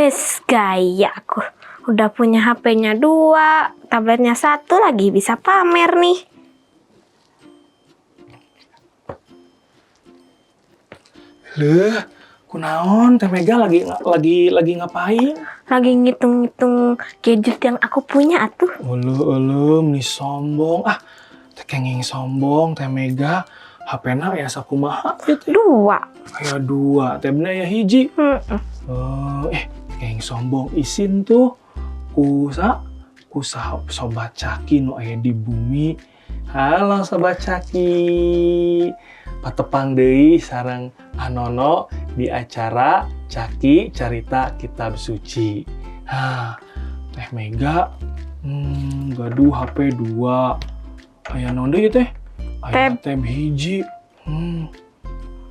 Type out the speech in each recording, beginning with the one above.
Wes, gaya aku. Udah punya HP-nya dua, tabletnya satu lagi, bisa pamer nih. Leuh, kunaon Teh Mega lagi ngapain? Lagi ngitung-ngitung gadget yang aku punya atuh. Uluh, uluh, meni sombong. Ah, teu kenging sombong Teh Mega. HP-na aya sakumaha gitu? Dua. Aya dua, tabna aya hiji. Eh, kenging sombong, isin tuh ku sobat Caki nu aya di bumi. Halo, Sobat Caki. Patepang deui sareng Anono di acara Caki Carita Kitab Suci. Hah, Teh Mega gaduh HP dua. Aya naon deui, Teh? Aya Tab. Tab hiji.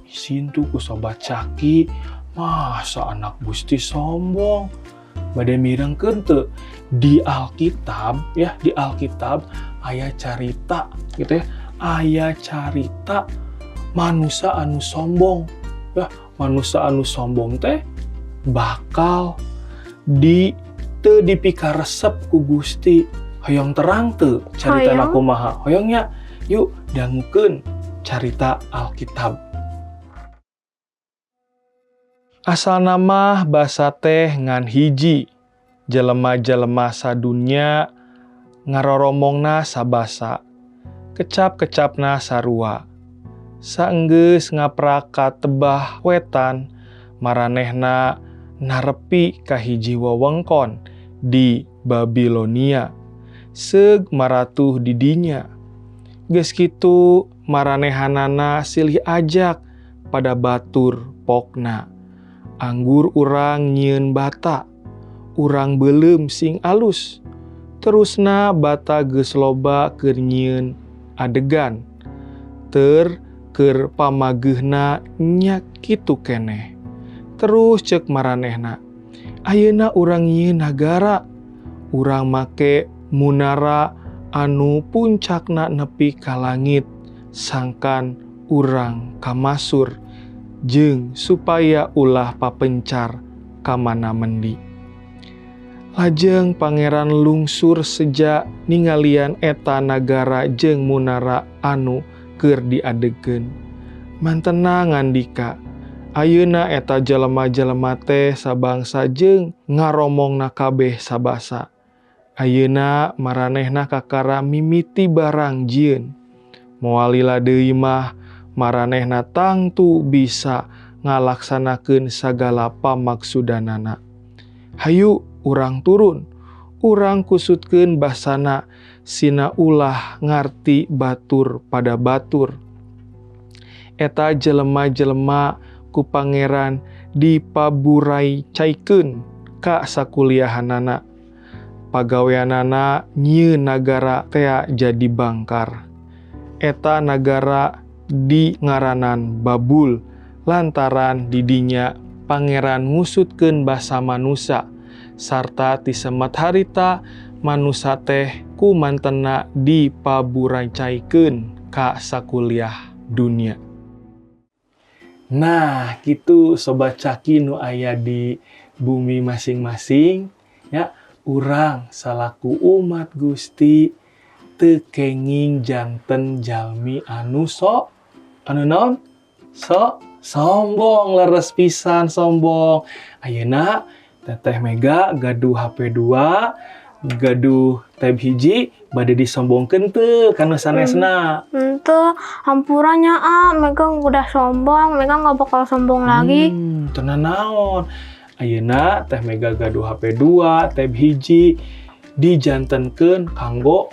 Isin tuh ku Sobat Caki. Masa anak Gusti sombong? Bade mirengkeun teu? Di Alkitab ya, di Alkitab aya carita gitu ya. Aya carita manusia anu sombong. Ya, manusia anu sombong teh bakal di teu dipikaresep ku Gusti. Hoyong terang teu carita Hoyong. Kumaha? Hoyong nya? Yuk, dangukeun carita Alkitab. Asalna mah basa teh ngan hiji. Jelema-jelema sadunya ngaroromongna sabasa. Kecap-kecapna sarua. Saenggeus ngaprak ka tebah wetan, maranehna narepi ka hiji wewengkon di Babilonia. Seug maratuh di dinya. Geus kitu maranehanana silih ajak pada batur pokna. Anggur urang nyieun bata, urang beuleum sing alus. Terusna bata geus loba keur nyieun adegan. Tur keur pamageuhna nya kitu keneh. Terus cek maranehna, "Ayeuna urang nyieun nagara, urang make munara anu puncakna nepi ka langit, sangkan urang kamasur jeung supaya ulah papencar ka mana mendi." Lajeng Pangeran lungsur seja ningalian eta nagara jeung munara anu keur diadegkeun. Mantena ngandika, "Ayeuna eta jelema-jelema teh sabangsa jeung ngaromongna kabeh sabasa. Ayeuna maranehna kakara mimiti barang jieun. Moal lila deui mah maranehna tangtu bisa ngalaksanakeun sagala pamaksudanana. Hayu urang turun, urang kusutkeun basana sina ulah ngarti batur pada batur." Eta jelema-jelema ku Pangeran dipaburacaikeun ka sakuliahanana. Pagaweanana nyieun nagara tea jadi bangkar. Eta nagara di ngaranan Babul lantaran didinya Pangeran ngusutkeun basa manusa, sarta ti semet harita manusa teh ku mantena dipaburacaikeun ka sakuliah dunia. Nah, gitu Sobat Caki nu aya di bumi masing-masing ya, urang salaku umat Gusti teu kenging janten jalmi anu sok anu naon? Sok sombong, leres pisan sombong. Ayeuna Teteh Mega gaduh HP 2, gaduh tab hiji, bade disombongkeun teu ka nu sanesna? Henteu, hampura nya ah, Mega udah sombong, Mega nggak bakal sombong lagi. Teu nanaon. Ayeuna Teh Mega gaduh HP 2, tab hiji, dijantenkeun kanggo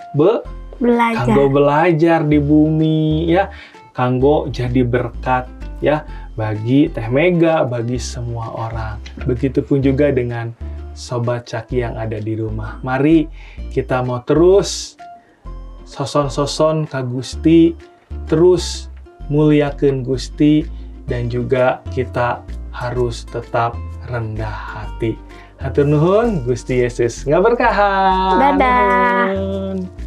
Belajar. Kanggo belajar di bumi ya, kanggo jadi berkat ya bagi Teh Mega, bagi semua orang. Begitupun juga dengan Sobat Caki yang ada di rumah. Mari kita mau terus soson-soson ka Gusti, terus muliakeun Gusti, dan juga kita harus tetap rendah hati. Hatur nuhun, Gusti Yesus ngaberkahan. Dadah. Nuhun.